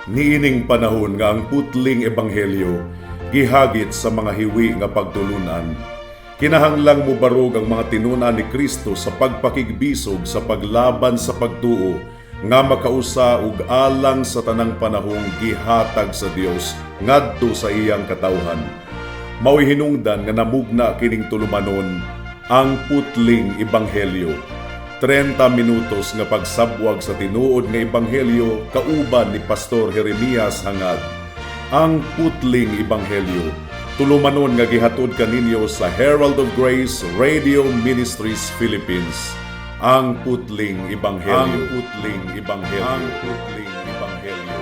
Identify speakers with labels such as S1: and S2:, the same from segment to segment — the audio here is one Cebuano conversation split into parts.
S1: Niining panahon nga ang putling ebanghelyo gihagit sa mga hiwi nga pagtulunan, kinahanglang mubarog ang mga tinun-an ni Kristo sa pagpakigbisog sa paglaban sa pagtuo nga makausa ug alang sa tanang panahong gihatag sa Dios ngadto sa iyang katawhan. Mao'y hinungdan nga namugna kining tulumanon, Ang Putling Ebanghelyo. 30 minutos nga pagsabwag sa tinuod nga ebanghelyo kauban ni Pastor Jeremias Hangad. Ang Putling Ebanghelyo. Tulumanon nga gihatod kaninyo sa Herald of Grace Radio Ministries Philippines. Ang Putling Ebanghelyo. Ang Putling Ebanghelyo. Ang Putling Ebanghelyo.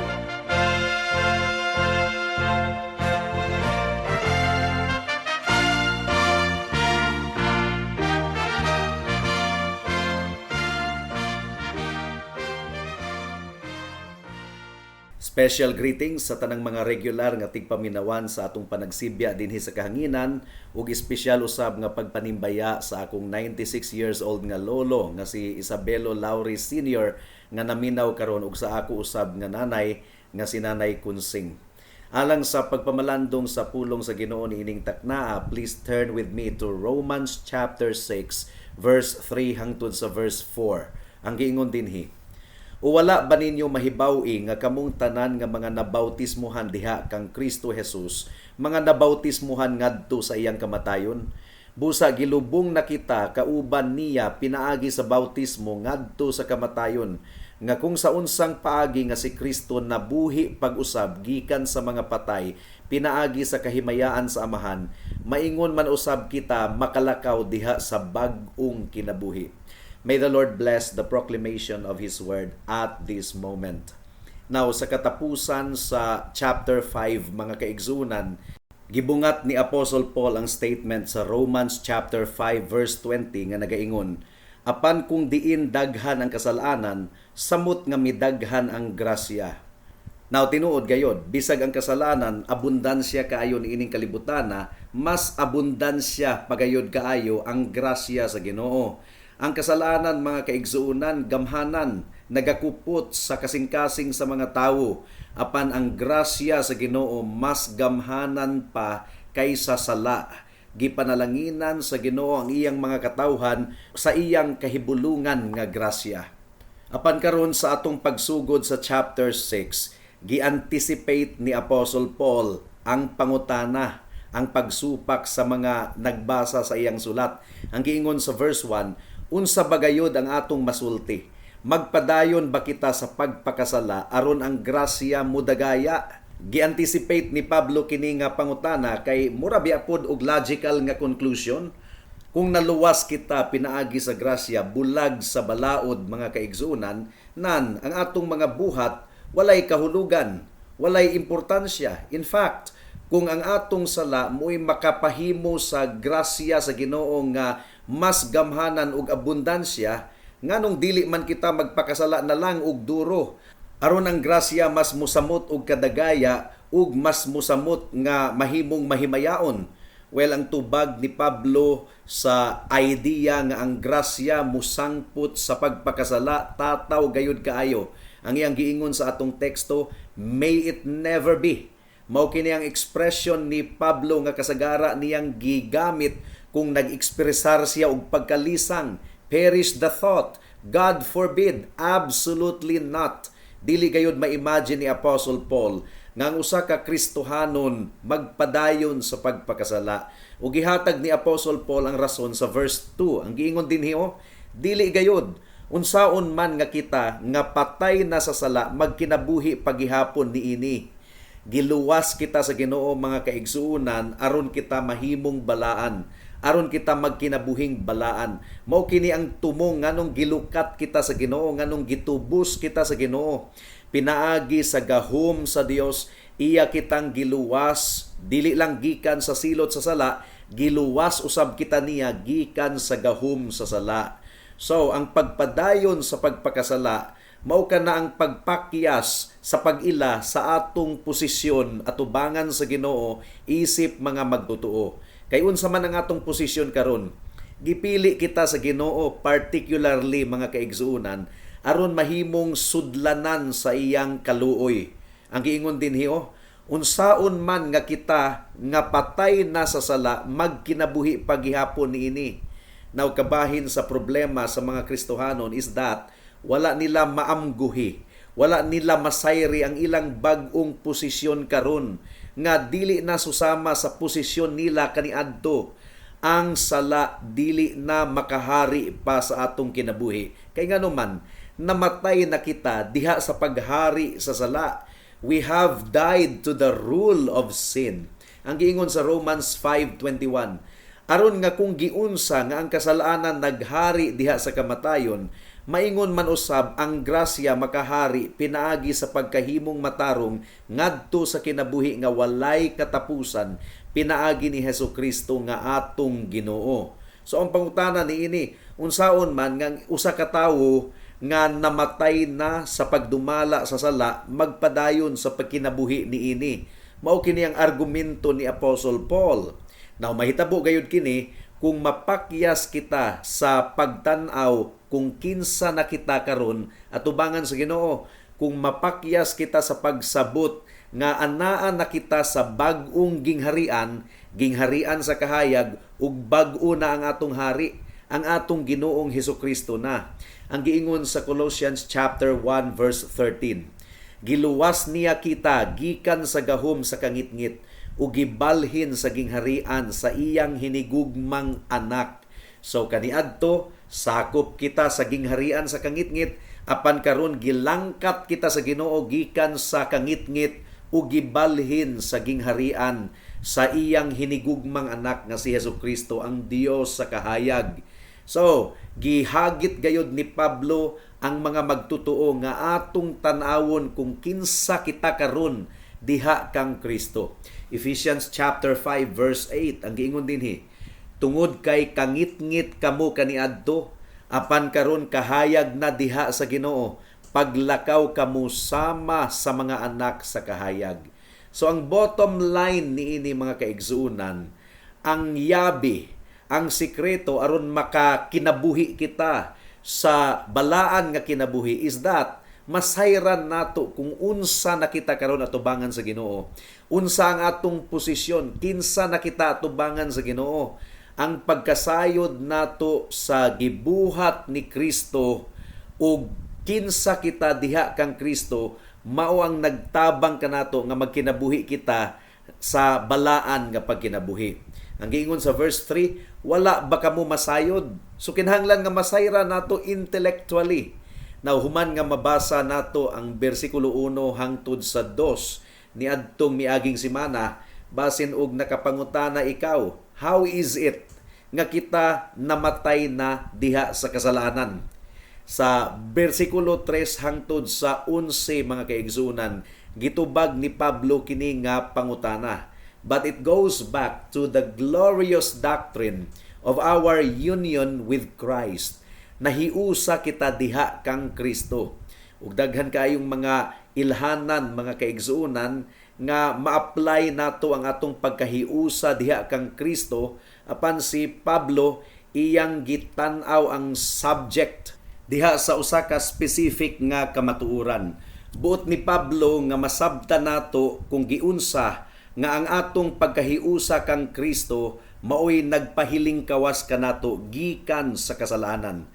S2: Special greetings sa tanang mga regular nga tigpaminawan sa atong panagsibya dinhi sa kahanginan ug espesyal usab nga pagpanimbaya sa akong 96 years old nga lolo nga si Isabelo Lauri Sr. nga naminaw karon ug sa ako usab nga nanay nga si Nanay Kunsing. Alang sa pagpamalandong sa pulong sa Ginoo niining taknaa, please turn with me to Romans chapter 6 verse 3 hangtod sa verse 4. Ang giingon dinhi: "O wala ba ninyo mahibaw-i nga kamong tanan nga mga nabautismuhan diha kang Kristo Jesus, mga nabautismuhan ngadto sa iyang kamatayon? Busa gilubong na kita kauban niya pinaagi sa bautismo ngadto sa kamatayon, nga kung sa unsang paagi nga si Kristo nabuhi pag-usab gikan sa mga patay pinaagi sa kahimayaan sa Amahan, maingon man usab kita makalakaw diha sa bag-ong kinabuhi." May the Lord bless the proclamation of His Word at this moment. Now, sa katapusan sa chapter 5, mga kaigsunan, gibungat ni Apostle Paul ang statement sa Romans chapter 5 verse 20 nga nagaingon, "Apan kung diin daghan ang kasalanan, samot nga midaghan ang grasya." Now, tinuod gayod, bisag ang kasalanan, abundansya kaayo niining kalibutana, mas abundansya pagayod kaayo ang grasya sa Ginoo. Ang kasalanan, mga kaigsuonan, gamhanan, nagakupot sa kasing-kasing sa mga tawo. Apan ang grasya sa Ginoo mas gamhanan pa kaysa sala. Gipanalanginan sa Ginoo ang iyang mga katawhan sa iyang kahibulungan nga grasya. Apan karon sa atong pagsugod sa chapter 6, gi-anticipate ni Apostle Paul ang pangutana, ang pagsupak sa mga nagbasa sa iyang sulat. Ang giingon sa verse 1, "Unsa bagayod ang atong masulti? Magpadayon ba kita sa pagpakasala aron ang grasya mudagaya?" Gi-anticipate ni Pablo kini nga pangutana kay mura biya pod og logical nga conclusion. Kung naluwas kita pinaagi sa grasya bulag sa balaod, mga kaigsuonan, nan ang atong mga buhat walay kahulugan, walay importansya. In fact, kung ang atong sala mo'y makapahimo sa grasya sa Ginoo nga mas gamhanan og abundansya, nganong dili man kita magpakasala na lang og duro aron ang grasya mas musamot og kadagaya ug mas musamot nga mahimong mahimayaon? Well, ang tubag ni Pablo sa idea nga ang grasya musangpot sa pagpakasala, tataw gayud kaayo. Ang iyang giingon sa atong teksto, "May it never be." Mao kini ang expression ni Pablo nga kasagara niyang gigamit kung nag-ekspresar siya og pagkalisang. "Perish the thought. God forbid. Absolutely not." Dili gayud ma-imagine ni Apostle Paul nga ang usa ka Kristohanon magpadayon sa pagpakasala. Ug gihatag ni Apostle Paul ang rason sa verse 2. Ang giingon dinhi oh, "Dili gayud. Unsaon man nga kita nga patay na sa sala magkinabuhi pagihapon niini?" Giluwas kita sa Ginoo, mga kaigsuonan, aron kita mahimong balaan, aron kita magkinabuhing balaan. Mao kini ang tumong nganong gilukat kita sa Ginoo, nganong gitubos kita sa Ginoo. Pinaagi sa gahom sa Dios, iya kitang giluwas dili lang gikan sa silot sa sala, giluwas usab kita niya gikan sa gahom sa sala. So, ang pagpadayon sa pagpakasala mao kana ang pagpakyas sa pag-ila sa atong posisyon atubangan sa Ginoo isip mga magtotoo. Kay unsa man ang atong posisyon karon, gipili kita sa Ginoo particularly, mga kaigsuonan, aron mahimong sudlanan sa iyang kaluoy. Ang giingon dinhi oh, unsaon man nga kita nga patay na sa sala magkinabuhi paghihapon niini. Now, kabahin sa problema sa mga Kristohanon is that wala nila maamguhi, wala nila masayri ang ilang bag-ong posisyon karon nga dili na susama sa posisyon nila kaniadto. Ang sala dili na makahari pa sa atong kinabuhi. Kay ngano man, namatay na kita diha sa paghari sa sala. We have died to the rule of sin. Ang giingon sa Romans 5:21, aron nga kung giunsa nga ang kasalanan naghari diha sa kamatayon, maingon man usab ang grasya makahari pinaagi sa pagkahimong matarong ngadto sa kinabuhi nga walay katapusan pinaagi ni Hesus Kristo nga atong Ginoo. So ang pangutana niini, unsaon man nga usa ka tawo nga namatay na sa pagdumala sa sala magpadayon sa pagkinabuhi niini? Mao kini ang argumento ni Apostle Paul. Now, mahitabo gayud kini kung mapakyas kita sa pagtan-aw kung kinsa na kita karon atubangan sa Ginoo, kung mapakyas kita sa pagsabot nga anaa na kita sa bag-ong gingharian, gingharian sa kahayag, ug bag-o na ang atong hari, ang atong Ginoong Hesukristo na. Ang giingon sa Colossians chapter 1 verse 13, giluwas niya kita gikan sa gahom sa kangitngit ug gibalhin sa gingharian sa iyang hinigugmang anak. So kaniadto sakop kita sa gingharian sa kangitngit, apan karon gilangkat kita sa Ginoo gikan sa kangitngit ug gibalhin sa gingharian sa iyang hinigugmang anak nga si Hesukristo, ang Dios sa kahayag. So, gihagit gayod ni Pablo ang mga magtotoo nga atong tan-awon kung kinsa kita karon diha kang Kristo. Ephesians chapter 5 verse 8, ang giingon dinhi, tungod kay kangitngit kamo kaniadto, apan karon kahayag na diha sa Ginoo, paglakaw kamo sama sa mga anak sa kahayag. So ang bottom line niini, mga kaigsuonan, ang yabi, ang sikreto aron makakinabuhi kita sa balaan nga kinabuhi is that masayran nato kung unsa na kita karon atubangan sa Ginoo. Unsa ang atong posisyon, kinsa na kita atubangan sa Ginoo. Ang pagkasayod nato sa gibuhat ni Kristo ug kinsa kita diha kang Kristo mao ang nagtabang kanato nga magkinabuhi kita sa balaan nga pagkinabuhi. Ang giingon sa verse 3, wala ba kamo masayod? So kinahanglan nga masayra nato intellectually. Now, human nga mabasa nato ang bersikulo 1 hangtod sa 2 niadtong miaging semana, basin og nakapangutana ikaw, how is it nga kita namatay na diha sa kasalanan? Sa bersikulo 3 hangtod sa 11, mga kaigsunan, gitubag ni Pablo kini nga pangutana. But it goes back to the glorious doctrine of our union with Christ. Nahiusa kita diha kang Kristo. Ug daghan kaayong mga ilhanan, mga kaigsuonan, nga ma-apply nato ang atong pagkahiusa diha kang Kristo, apan si Pablo iyang gitan-aw ang subject diha sa usa ka specific nga kamatuoran. Buot ni Pablo nga masabtan nato kung giunsa nga ang atong pagkahiusa kang Kristo maoy nagpahiling kawas kanato gikan sa kasalanan.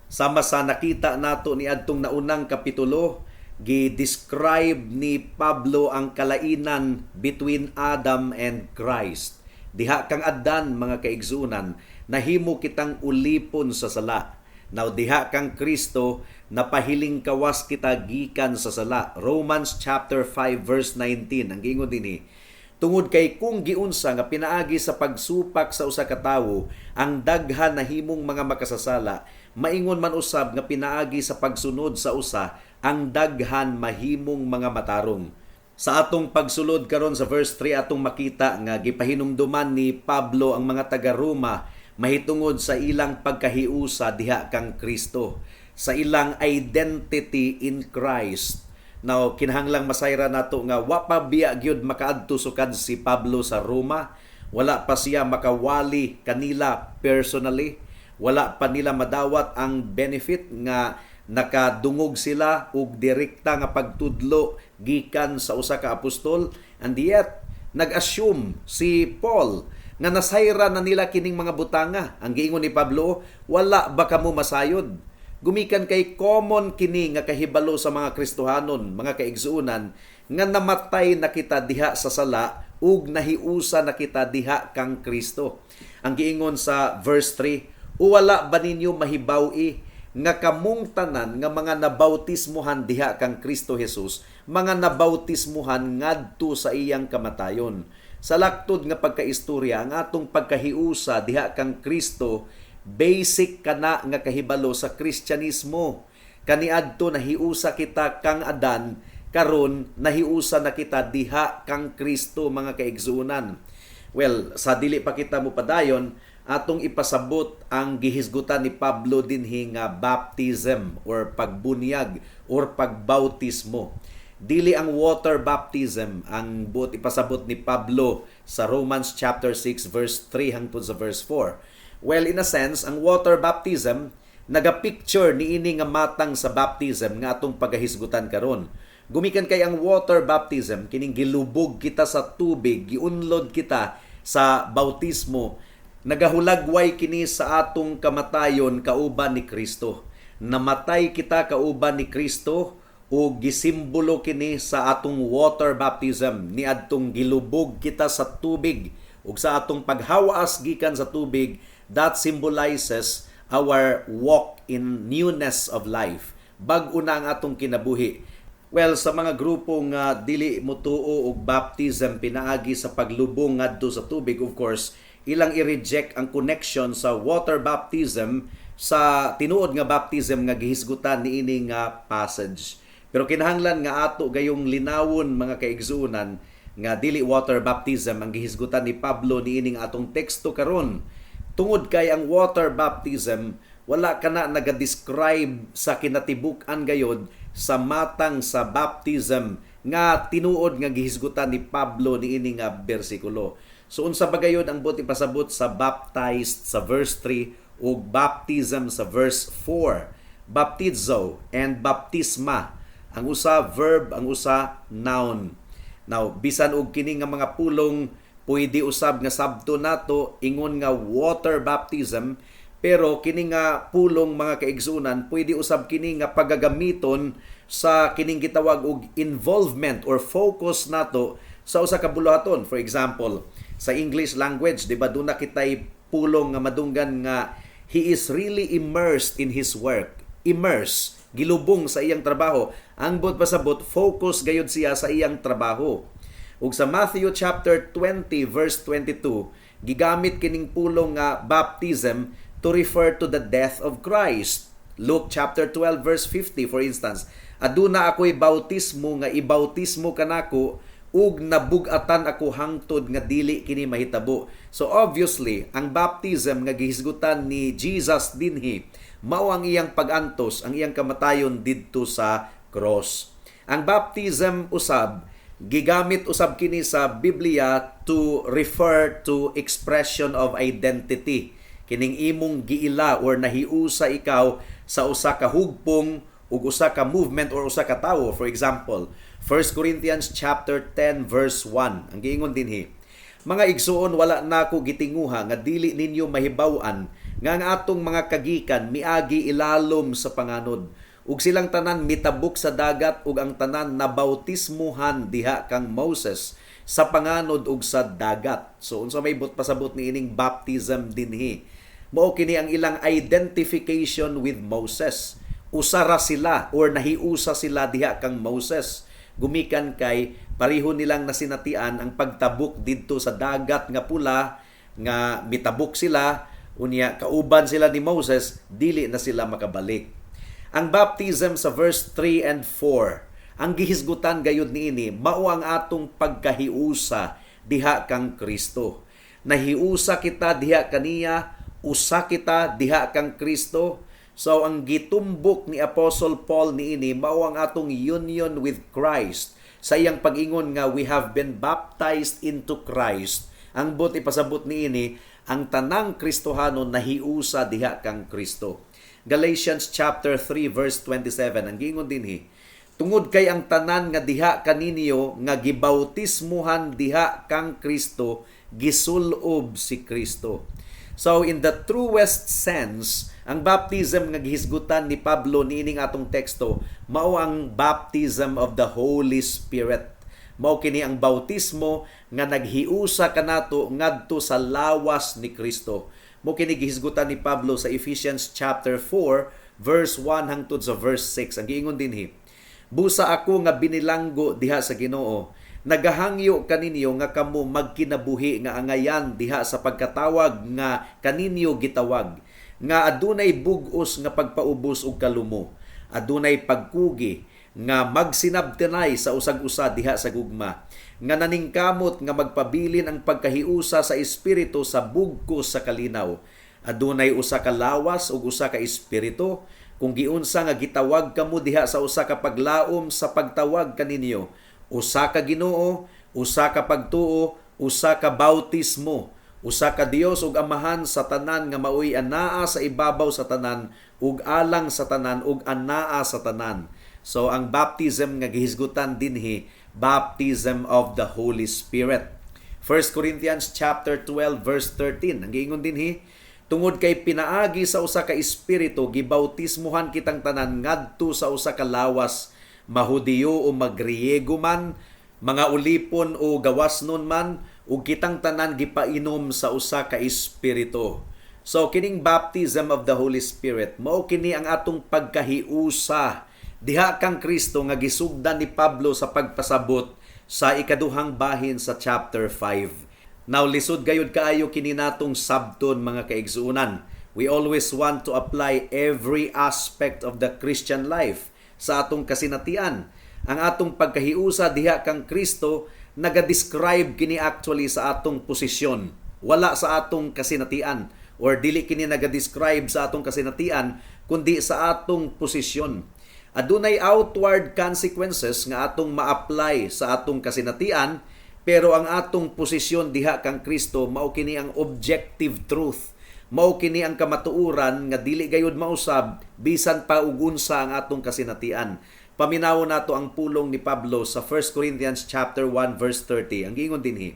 S2: Sama sa nakita nato ni adtong naunang kapitulo, gi-describe ni Pablo ang kalainan between Adam and Christ. Diha kang Adan, mga kaigsunan, nahimo kitang ulipon sa sala. Now, diha kang Kristo, napahiling kawas kita gikan sa sala. Romans chapter 5 verse 19, ang giingon dinhi, tungod kay kung giunsa nga pinaagi sa pagsupak sa usa ka tawo ang daghan nahimong mga makasasala, maingon man usab nga pinaagi sa pagsunod sa usa ang daghan mahimong mga matarong. Sa atong pagsulod karon sa verse 3, atong makita nga gipahinumduman ni Pablo ang mga taga-Roma mahitungod sa ilang pagkahiusa diha kang Kristo, sa ilang identity in Christ. Now, kinahanglang masayra nato nga wa pa biya gyud makaadto sukad si Pablo sa Roma. Wala pa siya makawali kanila personally. Wala pa nila madawat ang benefit nga Nakadungog sila og direkta nga pagtudlo gikan sa usa ka apostol, and yet nag-assume si Paul nga nasayra na nila kining mga butanga. Ang giingon ni Pablo, "Wala ba kamo masayod?" Gumikan kay common kini nga kahibalo sa mga Kristohanon, mga kaigsuonan, nga namatay na kita diha sa sala ug nahiusa na kita diha kang Kristo. Ang giingon sa verse 3, "O wala ba ninyo mahibaw-i nga kamong tanan nga mga nabautismuhan diha kang Kristo Jesus, mga nabautismuhan ngadto sa iyang kamatayon?" Sa laktod nga pagkaistorya, ang atong pagkahiusa diha kang Kristo, basic kana nga kahibalo sa Kristyanismo. Kaniadto nahiusa kita kang Adan, karon nahiusa na kita diha kang Kristo, mga kaigsuonan. Well, sa dili pa kita mopadayon, atong ipasabot ang gihisgutan ni Pablo dinhi nga baptism or pagbunyag or pagbautismo. Dili ang water baptism ang buot ipasabot ni Pablo sa Romans chapter 6 verse 3 hangtod sa verse 4. Well, in a sense, ang water baptism naga-picture niini nga matang sa baptism nga atong pagahisgutan karon. Gumikan kay ang water baptism, kining gilubog kita sa tubig, giunlod kita sa bautismo, nagahulagway kini sa atong kamatayon kauban ni Kristo. Namatay kita kauban ni Kristo o gisimbolo kini sa atong water baptism niadtong gilubog kita sa tubig, ug sa atong paghawas gikan sa tubig, that symbolizes our walk in newness of life. Bag-o na ang atong kinabuhi. Well, sa mga grupo nga dili motuo og baptism pinaagi sa paglubong ngadto sa tubig, of course, ilang i-reject ang connection sa water baptism sa tinuod nga baptism nga gihisgutan niini nga passage. Pero kinahanglan nga ato gayong linawon, mga kaigsuonan, nga dili water baptism ang gihisgutan ni Pablo niining atong teksto karon. Tungod kay ang water baptism wala kana naga-describe sa kinatibuk-an gayod sa matang sa baptism nga tinuod nga gihisgutan ni Pablo niini nga bersikulo. So unsa ba gayod ang buot ipasabot sa baptized sa verse 3 ug baptism sa verse 4? Baptizo and baptisma. Ang usa verb, ang usa noun. Now, bisan og kini nga mga pulong pwede usab nga sabto nato ingon nga water baptism, pero kini nga pulong, mga kaigsunan, pwede usab kini nga pagagamiton sa kining gitawag og involvement or focus nato sa usa ka buluhaton. For example, sa English language, di ba duna kitay pulong nga madunggan nga "He is really immersed in his work"? Immerse, gilubong sa iyang trabaho. Ang buot pasabot, focus gayud siya sa iyang trabaho. Ug sa Matthew chapter 20 verse 22, gigamit kining pulong nga baptism to refer to the death of Christ. Luke chapter 12 verse 50, for instance, "Aduna ako'y bautismo nga ibautismo kanako ug nabug-atan ako hangtod nga dili kini mahitabo." So obviously, ang baptism nga gihisgutan ni Jesus dinhi mao ang iyang pag-antos, ang iyang kamatayon didto sa cross. Ang baptism usab, gigamit usab kini sa Biblia to refer to expression of identity. Kining imong giila or nahiusa ikaw sa usa ka hugpong ug usa ka movement or usa ka tawo. For example, 1 Corinthians chapter 10 verse 1. Ang giingon dinhi, "Mga igsuon, wala nako gitinguha nga dili ninyo mahibaw-an nga ang atong mga kagikan miagi ilalom sa panganod ug silang tanan mitabok sa dagat ug ang tanan nabautismuhan diha kang Moses sa panganod ug sa dagat." So unsa may buot pasabot niining baptism dinhi? Mao kini ang ilang identification with Moses. Usa ra sila or nahiusa sila diha kang Moses. Gumikan kay pareho nilang nasinatian ang pagtabok didto sa Dagat nga Pula, nga mitabok sila, unya kauban sila ni Moses, dili na sila makabalik. Ang baptism sa verse 3 and 4, ang gihisgutan gayud niini mao ang atong pagkahiusa diha kang Kristo. Nahiusa kita diha kaniya, usa kita diha kang Kristo. So ang gitumbok ni Apostle Paul niini mao ang atong union with Christ sa iyang pag-ingon nga we have been baptized into Christ. Ang buot ipasabot niini, ang tanang Kristohano nahiusa diha kang Kristo. Galatians chapter 3 verse 27, ang giingon dinhi, "Tungod kay ang tanan nga diha kaninyo nga gibautismuhan diha kang Kristo, gisulob si Kristo." So in the truest sense, ang baptism nga gihisgutan ni Pablo niining atong teksto mao ang baptism of the Holy Spirit. Mao kini ang bautismo nga naghiusa kanato ngadto sa lawas ni Kristo. Mao kini gihisgutan ni Pablo sa Ephesians chapter 4 verse 1 hangtod sa verse 6. Ang giingon dinhi, "Busa ako nga binilanggo diha sa Ginoo, nagahangyo kaninyo nga kamo magkinabuhi nga angayan diha sa pagkatawag nga kaninyo gitawag, nga adunay bug-os nga pagpaubos ug kalumo, adunay pagkugi, nga magsinabtanay sa usag-usa diha sa gugma, nga naningkamot nga magpabilin ang pagkahiusa sa espiritu sa bugkos sa kalinaw. Adunay usa ka lawas ug usa ka espiritu, kung giunsa nga gitawag kamo diha sa usa ka paglaom sa pagtawag kaninyo, usa ka Ginoo, usa ka pagtuo, usa ka bautismo, usa ka Dios ug Amahan sa tanan nga maoy anaa sa ibabaw sa tanan ug alang sa tanan ug anaa sa tanan." So ang baptism nga gihisgutan dinhi, baptism of the Holy Spirit. 1 Corinthians chapter 12 verse 13, ang giingon dinhi, "Tungod kay pinaagi sa usa ka espiritu gibautismuhan kitang tanan ngadto sa usa ka lawas, mahudiyo o magriego man, mga ulipon o gawasnon man, ug kitang tanan gipainom sa usa ka espiritu." So kining baptism of the Holy Spirit, mao kini ang atong pagkahiusa diha kang Kristo nga gisugdan ni Pablo sa pagpasabot sa ikaduhang bahin sa chapter 5. Now, lisod gayud kaayo kini natong sabton, mga kaigsuonan. We always want to apply every aspect of the Christian life sa atong kasinatian. Ang atong pagkahiusa diha kang Kristo naga-describe kini actually sa atong posisyon, wala sa atong kasinatian, or dili kini naga-describe sa atong kasinatian kundi sa atong posisyon. Adunay outward consequences nga atong ma-apply sa atong kasinatian, pero ang atong posisyon diha kang Kristo mao kini ang objective truth. Mao kini ang kamatuoran nga dili gayud mausab bisan pa ug unsa ang atong kasinatian. Paminawon nato ang pulong ni Pablo sa 1 Corinthians chapter 1 verse 30. Ang giingon dinhi,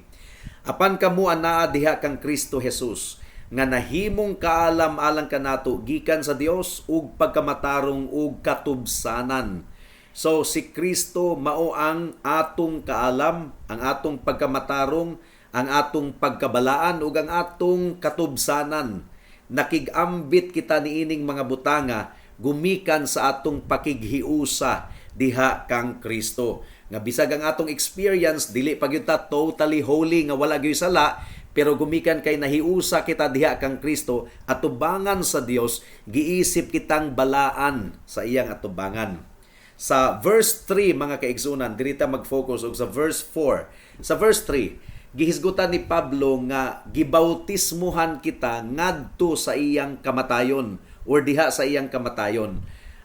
S2: "Apan kamo anaa diha kang Kristo Jesus nga nahimong kaalam alang kanato gikan sa Dios ug pagkamatarong ug katubsanan." So si Kristo mao ang atong kaalam, ang atong pagkamatarong, ang atong pagkabalaan ug ang atong katubsanan. Nakig-ambit kita niining mga butanga gumikan sa atong pakighiusa diha kang Kristo. Nga bisag ang atong experience dili pa gyud ta totally holy nga wala gyud sala, pero gumikan kay nahiusa kita diha kang Kristo atubangan sa Dios, giisip kitang balaan sa iyang atubangan. Sa verse 3, mga kaigsunan, diri ta mag-focus, og sa verse 4. Sa verse 3, gihisgutan ni Pablo nga gibautismuhan kita ngadto sa iyang kamatayon or diha sa iyang kamatayon.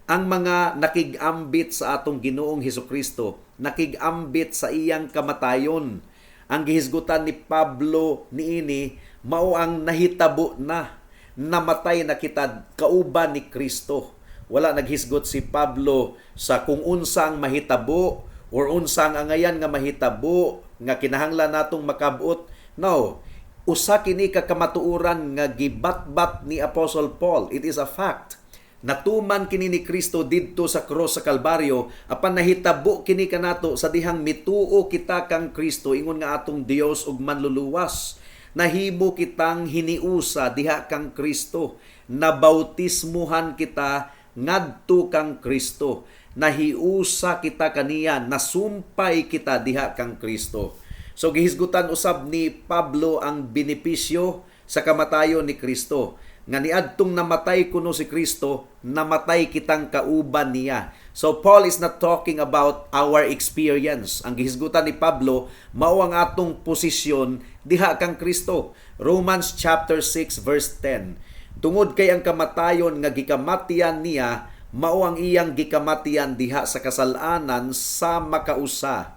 S2: Ang mga nakig-ambit sa atong Ginoong Hesukristo, nakig-ambit sa iyang kamatayon. Ang gihisgutan ni Pablo niini mao ang nahitabo na, namatay na kita kauban ni Kristo. Wala naghisgot si Pablo sa kung unsang mahitabo or unsang angayan nga mahitabo nga kinahanglan natong makabot. No, usa kini ka kamatuoran nga gibatbat ni Apostle Paul. It is a fact. Natuman kini ni Kristo didto sa cross sa Kalbaryo, apan nahitabo kini kanato sa dihang mituo kita kang Kristo ingon nga atong Dios ug Manluluwas. Nahimo kitang hiniusa diha kang Kristo. Nabautismuhan kita ngadto kang Kristo. Nahiusa kita kaniya, nasumpay kita diha kang Kristo. So gihisgutan usab ni Pablo ang benepisyo sa kamatayon ni Kristo. Nga niadtong namatay kuno si Kristo, namatay kitang kauban niya. So Paul is not talking about our experience. Ang gihisgutan ni Pablo mao ang atong posisyon diha kang Kristo. Romans chapter 6 verse 10. "Tungod kay ang kamatayon nga gikamatian niya mao ang iyang gikamatian diha sa kasalanan sa makausa."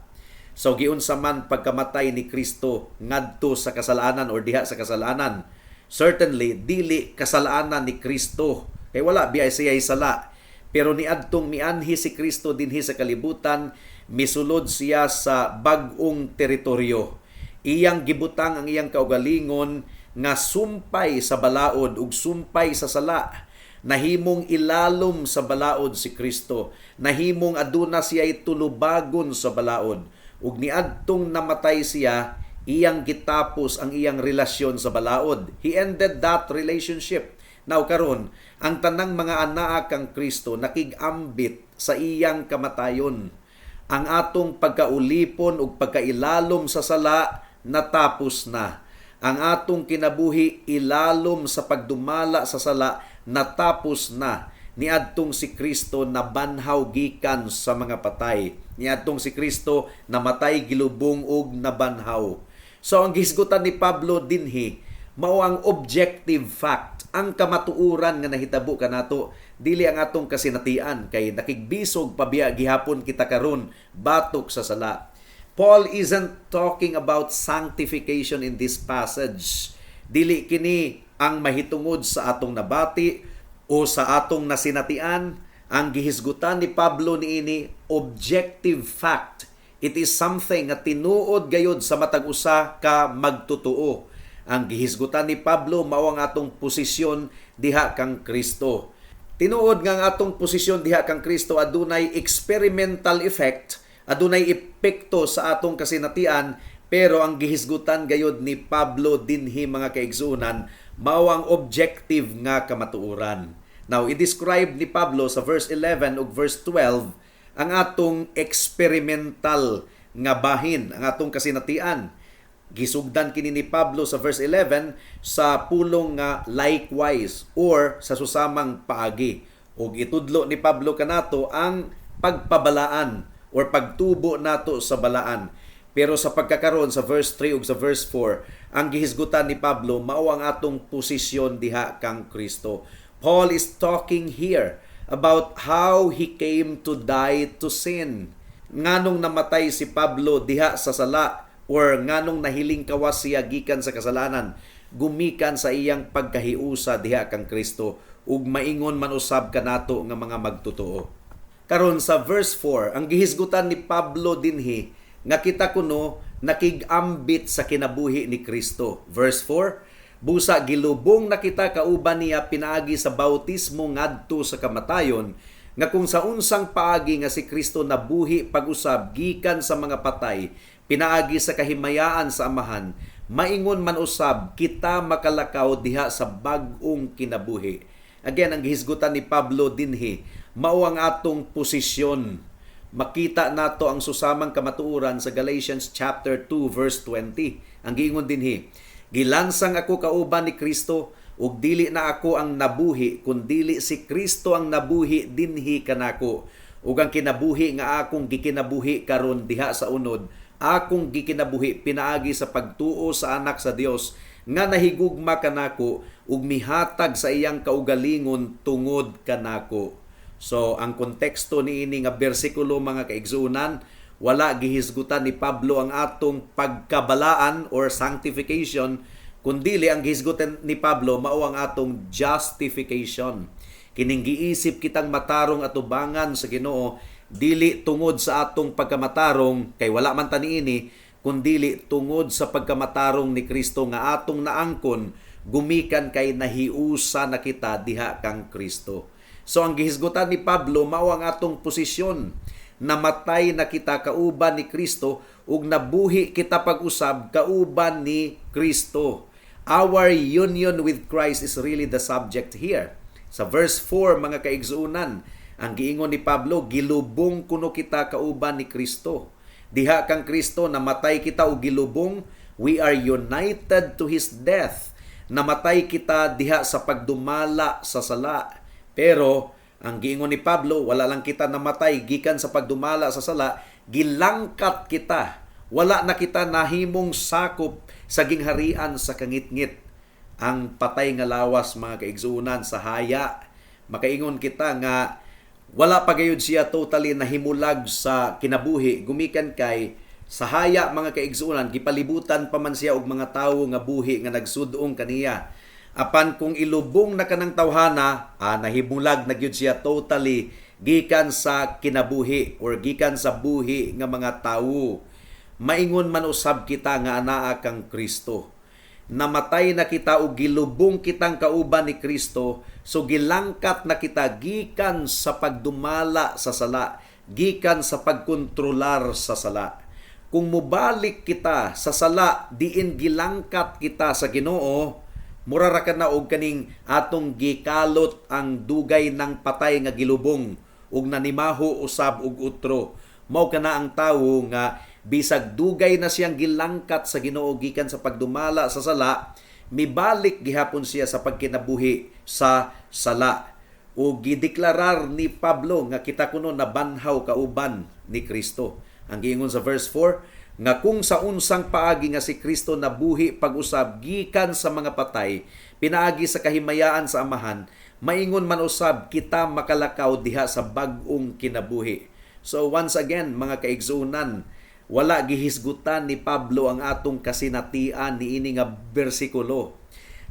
S2: So giunsa man pagkamatay ni Kristo ngadto sa kasalanan or diha sa kasalanan? Certainly dili kasalanan ni Kristo Kay wala biya siya sala. Pero niadtong mianhi si Kristo dinhi sa kalibutan, misulod siya sa bag-ong teritoryo. Iyang gibutang ang iyang kaugalingon nga sumpay sa balaod ug sumpay sa sala. Nahimong ilalom sa balaod si Kristo. Nahimong aduna siya tulubagon sa balaod. Ug niadtong namatay siya, iyang gitapos ang iyang relasyon sa balaod. He ended that relationship. Now karon, ang tanang mga anaa kang Kristo nakig-ambit sa iyang kamatayon. Ang atong pagkaulipon ug pagkailalom sa sala natapos na. Ang atong kinabuhi ilalom sa pagdumala sa sala natapos na niadtong si Kristo nabanhaw gikan sa mga patay. Niadtong si Kristo namatay, gilubong ug nabanhaw. So ang gihisgutan ni Pablo dinhi mao ang objective fact, ang kamatuoran nga nahitabo kanato, dili ang atong kasinatian kay nakigbisog pa biya gihapon kita karon batok sa sala. Paul isn't talking about sanctification in this passage. Dili kini ang mahitungod sa atong nabati o sa atong nasinatian. Ang gihisgutan ni Pablo niini, objective fact. It is something nga tinuod gayod sa matag usa ka magtotoo. Ang gihisgutan ni Pablo mao ang atong posisyon diha kang Kristo. Tinuod nga ang atong posisyon diha kang Kristo adunay experimental effect, adunay epekto sa atong kasinatian, pero ang gihisgutan gayod ni Pablo dinhi, mga kaigsuonan, mao ang objective nga kamatuoran. Now, i-describe ni Pablo sa verse 11 ug verse 12 ang atong experimental nga bahin, ang atong kasinatian. Gisugdan kini ni Pablo sa verse 11 sa pulong nga "likewise" or "sa susamang paagi". Ug itudlo ni Pablo kanato ang pagpabalaan or pagtubo nato sa balaan. Pero sa pagkakaron, sa verse 3 ug sa verse 4, ang gihisgutan ni Pablo mao ang atong posisyon diha kang Kristo. Paul is talking here about how he came to die to sin. Nganong namatay si Pablo diha sa sala or nganong nahiling kawas siya gikan sa kasalanan? Gumikan sa iyang pagkahiusa diha kang Kristo ug maingon man usab kanato nga mga magtotoo. Karon, sa verse 4, ang gihisgutan ni Pablo dinhi nga kita kuno nakig-ambit sa kinabuhi ni Kristo. Verse 4, "Busa gilubong na kita kauban niya pinaagi sa bautismo ngadto sa kamatayon, nga kung sa unsang paagi nga si Kristo nabuhi pag-usab gikan sa mga patay pinaagi sa kahimayaan sa Amahan, maingon man usab kita makalakaw diha sa bag-ong kinabuhi." Again, ang gihisgutan ni Pablo dinhi mao ang atong posisyon. Makita nato ang susamang kamatuoran sa Galatians chapter 2 verse 20. Ang giingon dinhi, "Gilansang ako kauban ni Kristo ug dili na ako ang nabuhi, kundili si Kristo ang nabuhi dinhi kanako. Ug ang kinabuhi nga akong gikinabuhi karon diha sa unod, akong gikinabuhi pinaagi sa pagtuo sa Anak sa Dios nga nahigugma kanako ug mihatag sa iyang kaugalingon tungod kanako." So ang konteksto niini nga bersikulo, mga kaigsuonan, wala gihisgutan ni Pablo ang atong pagkabalaan or sanctification, kundili ang gihisgutan ni Pablo mao ang atong justification. Kining giisip kitang matarong atubangan sa Ginoo, dili tungod sa atong pagkamatarong kay wala man ta niini, kundili tungod sa pagkamatarong ni Kristo nga atong naangkon gumikan kay nahiusa na kita diha kang Kristo. So ang gihisgutan ni Pablo mao ang atong posisyon. Namatay na kita kauban ni Kristo ug nabuhi kita pag-usab kauban ni Kristo. Our union with Christ is really the subject here. Sa verse 4, mga kaigsuonan, ang giingon ni Pablo, gilubong kuno kita kauban ni Kristo. Diha kang Kristo namatay kita og gilubong, we are united to His death. Namatay kita diha sa pagdumala sa sala. Pero ang giingon ni Pablo, wala lang kita namatay gikan sa pagdumala sa sala, gilangkat kita. Wala na kita nahimong sakop sa gingharian sa kangitngit. Ang patay nga lawas, mga kaigsuonan, sa haya, makaingon kita nga wala pa gayud siya totally nahimulag sa kinabuhi gumikan kay sa haya, mga kaigsuonan, gipalibutan pa man siya og mga tawo nga buhi nga nagsudong kaniya. Apan kung ilubong na kanang tawhana, nahimulag na gyud siya totally gikan sa kinabuhi or gikan sa buhi nga mga tawo. Maingon man usab kita nga anaa kang Kristo. Namatay na kita o gilubong kitang kauban ni Kristo, so gilangkat na kita gikan sa pagdumala sa sala, gikan sa pagkontrolar sa sala. Kung mubalik kita sa sala diin gilangkat kita sa Ginoo, mura ra kana og kaning atong gikalot ang dugay ng patay nga gilubong ug nanimaho usab og utro. Mao kana ang tawo nga bisag dugay na siyang gilangkat sa Ginoo gikan sa pagdumala sa sala, mibalik gihapon siya sa pagkinabuhi sa sala. O gideklarar ni Pablo nga kita kuno nabanhaw kauban ni Kristo. Ang giingon sa verse 4, nga kung sa unsang paagi nga si Kristo nabuhi pag-usab gikan sa mga patay, pinaagi sa kahimayaan sa Amahan, maingon man usab kita makalakaw diha sa bag-ong kinabuhi. So once again, mga kaigsuonan, wala gihisgutan ni Pablo ang atong kasinatian niini nga bersikulo.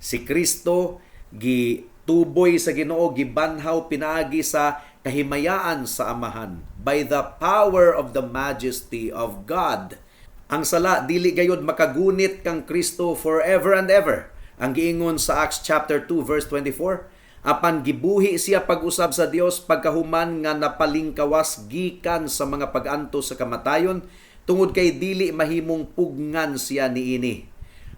S2: Si Kristo gituboy sa Ginoo, gibanhaw pinaagi sa kahimayaan sa Amahan, by the power of the majesty of God. Ang sala dili gayod makagunit kang Kristo forever and ever. Ang giingon sa Acts chapter 2 verse 24, apan gibuhi siya pag-usab sa Dios pagkahuman nga napalingkawas gikan sa mga pag-antos sa kamatayon, tungod kay dili mahimong pugngan siya niini.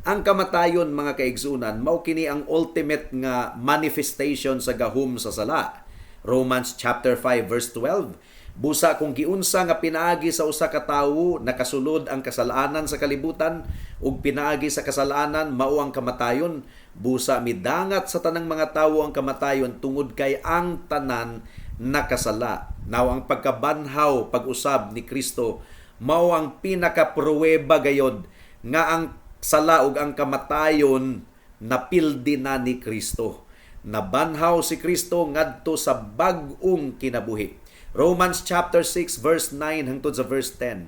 S2: Ang kamatayon, mga kaigsunan, mao kini ang ultimate nga manifestation sa gahom sa sala. Romans chapter 5 verse 12. Busa kung giunsa nga pinaagi sa usa ka tawo nakasulod ang kasalanan sa kalibutan, ug pinaagi sa kasalanan mao ang kamatayon, busa midangat sa tanang mga tawo ang kamatayon tungod kay ang tanan nakasala. Now ang pagkabanhaw pag-usab ni Kristo mao ang pinakapruweba gayod nga ang sala ug ang kamatayon napildi na ni Kristo. Nabanhaw si Kristo ngadto sa bag-ong kinabuhi. Romans chapter 6 verse 9 hangtod sa verse 10.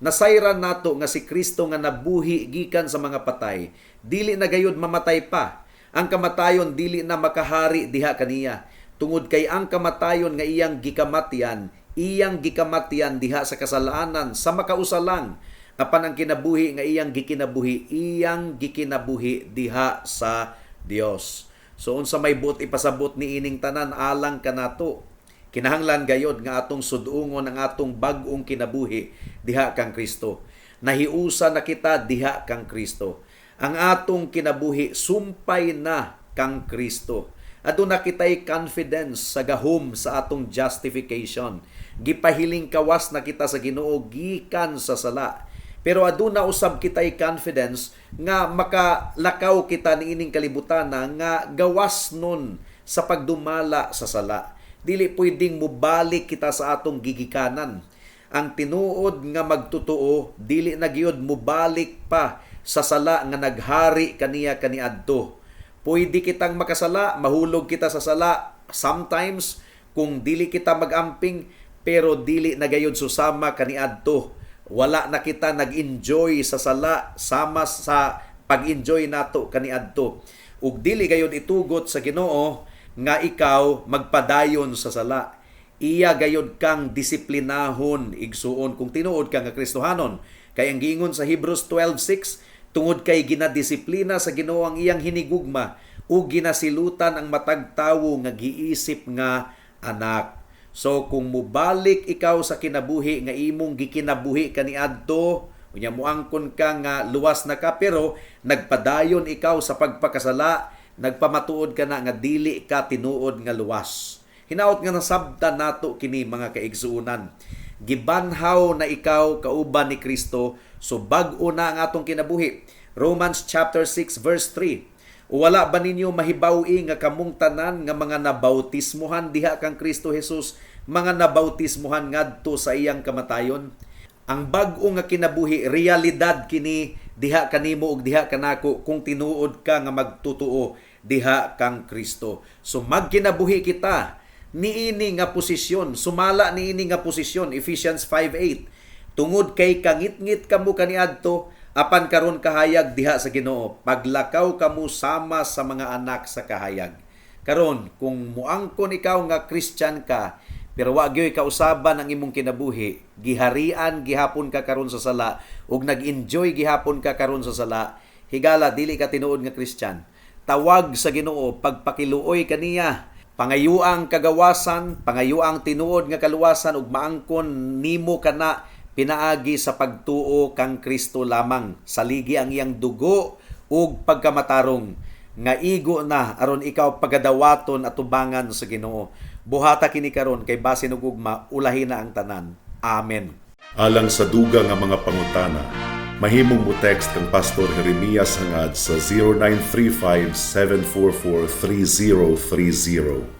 S2: Nasayran nato nga si Kristo nga nabuhi gikan sa mga patay, dili na gayud mamatay pa. Ang kamatayon dili na makahari diha kaniya, tungod kay ang kamatayon nga iyang gikamatyan diha sa kasalanan sa makausa lang. Apan ang kinabuhi nga iyang gikinabuhi diha sa Dios. So unsa may buot ipasabot ni ining tanan alang kanato? Kinahanglan gayod nga atong sudungon ang atong bag-ong kinabuhi diha kang Kristo. Nahiusa na kita diha kang Kristo. Ang atong kinabuhi sumpay na kang Kristo. Aduna kitay confidence sa gahom sa atong justification. Gipahiling kawas na kita sa Ginoo gikan sa sala. Pero aduna usab kitay confidence nga makalakaw kita niining kalibutan nga gawas nun sa pagdumala sa sala. Dili pwedeng mubalik kita sa atong gigikanan. Ang tinuod nga magtotoo dili na gyud mubalik pa sa sala nga naghari kaniya kaniadto. Pwede kitang makasala, mahulog kita sa sala sometimes kung dili kita magamping, pero dili na gayud susama kaniadto. Wala na kita nag-enjoy sa sala sama sa pag-enjoy nato kaniadto. Ug dili gayud itugot sa Ginoo nga ikaw magpadayon sa sala. Iya gayud kang disiplinahon, igsuon, kung tinuod ka nga Kristohanon. Kay ang giingon sa Hebrews 12:6, tungod kay ginadisiplina sa Ginoo ang iyang hinigugma ug ginasilutan ang matag tawo nga giisip nga anak. So kung mubalik ikaw sa kinabuhi nga imong gikinabuhi kaniadto, unya muangkon ka nga luwas na ka, pero nagpadayon ikaw sa pagpakasala, nagpamatuod ka na nga dili ka tinuod nga luwas. Hinaot nga nasabtan nato kini, mga kaigsuonan. Gibanhaw na ikaw kauban ni Kristo, so bag-o na ang atong kinabuhi. Romans chapter 6 verse 3. Wala ba ninyo mahibaw-i nga kamong tanan nga mga nabautismuhan diha kang Kristo Jesus, mga nabautismuhan ngadto sa iyang kamatayon? Ang bag-o nga kinabuhi, realidad kini diha kanimo ug diha kanako kung tinuod ka nga magtotoo diha kang Kristo. So magkinabuhi kita niini nga posisyon, sumala niini nga posisyon, Ephesians 5:8. Tungod kay kangitngit kamo kaniadto, Apan karon kahayag diha sa Ginoo, paglakaw kamo sama sa mga anak sa kahayag. Karon kung muangkon ikaw nga Christian ka, pero wa gyoy kausaban ang imong kinabuhi, giharian gihapon ka karon sa sala ug nag-enjoy gihapon ka karon sa sala, higala dili ka tinuod nga Christian. Tawag sa Ginoo, pagpakiluoy kaniya, pangayuang kagawasan, pangayuang tinuod nga kaluwasan ug maangkon nimo kana pinaagi sa pagtuo kang Kristo lamang. Saligi ang iyang dugo ug pagkamatarong nga igo na aron ikaw pagadawaton atubangan sa Ginoo. Buhata kini karon kay basin og ugma ulahi na ang tanan. Amen.
S1: Alang sa dugang nga mga pangutana, mahimong mo text kang Pastor Jeremias Hangad sa 0935 744 3030.